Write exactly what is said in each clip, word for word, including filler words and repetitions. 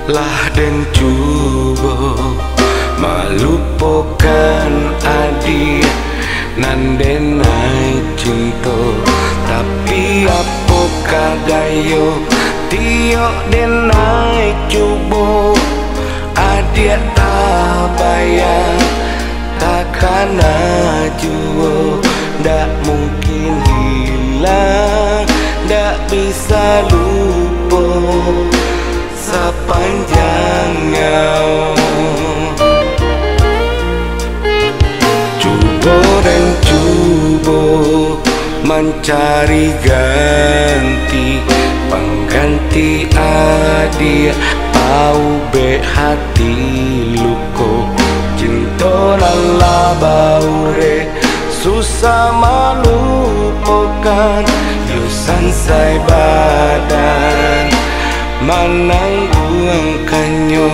Lah den cubo malupokan adiak nan denai cinto, tapi apo ka dayo, tiok denai cubo, adiak tabayang, takana juo, dak mungkin hilang, dak bisa lupo sapanjang nyawo. Cubo den cubo mancari ganti, pangganti adiak paubek hati luko. Cinto nan lah baurek susah malupokan, yo sansai badan manangguangkannyo,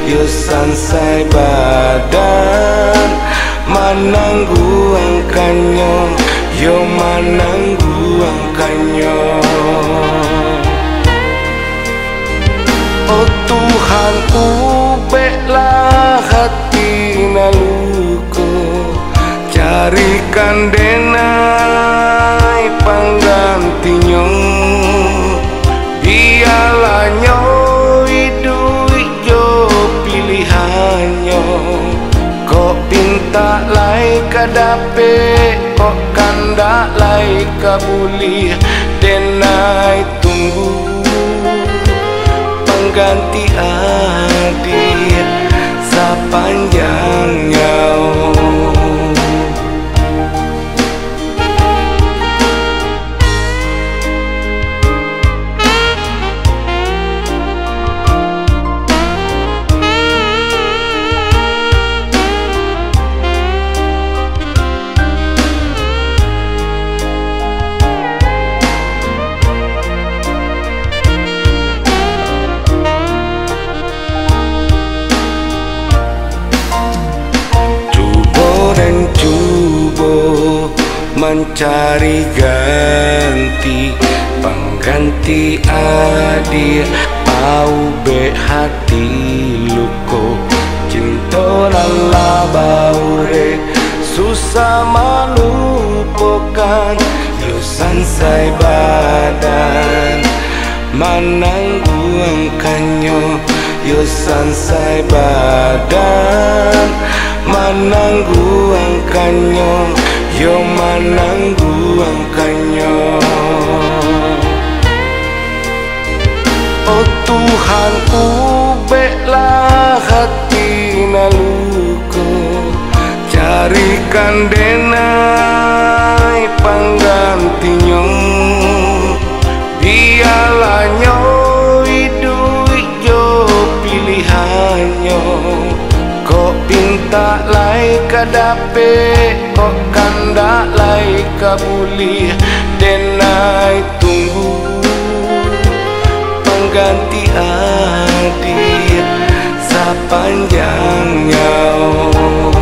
yo sansai badan manangguangkannyo, yo manangguangkannyo. Oh Tuhan, ubeklah hati nan luko, carikan denai panggantinyo. Bialah nyo iduik jo pilihannyo. Kok pintak lai ka dapek, kok kandak lai ka buliah, denai tunggu pangganti adiak sapanjang nyawo. Cubo den cubo mancari ganti, pangganti adiak paubek hati luko. Cinto nan lah baurek susah malupokan, yo sansai badan manangguangkannyo, yo sansai badan manangguangkannyo, yo manangguangkannyo. Oh Tuhan, ubeklah hati nan luko, carikan denai panggantinyo. Bialah nyo iduik jo pilihannyo. Kok pintak lai ka dapek, kok kandak lai ka buliah, denai tunggu pangganti adiak sapanjang nyawo.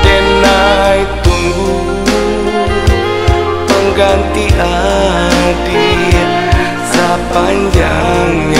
Denai tunggu pangganti adiak sapanjang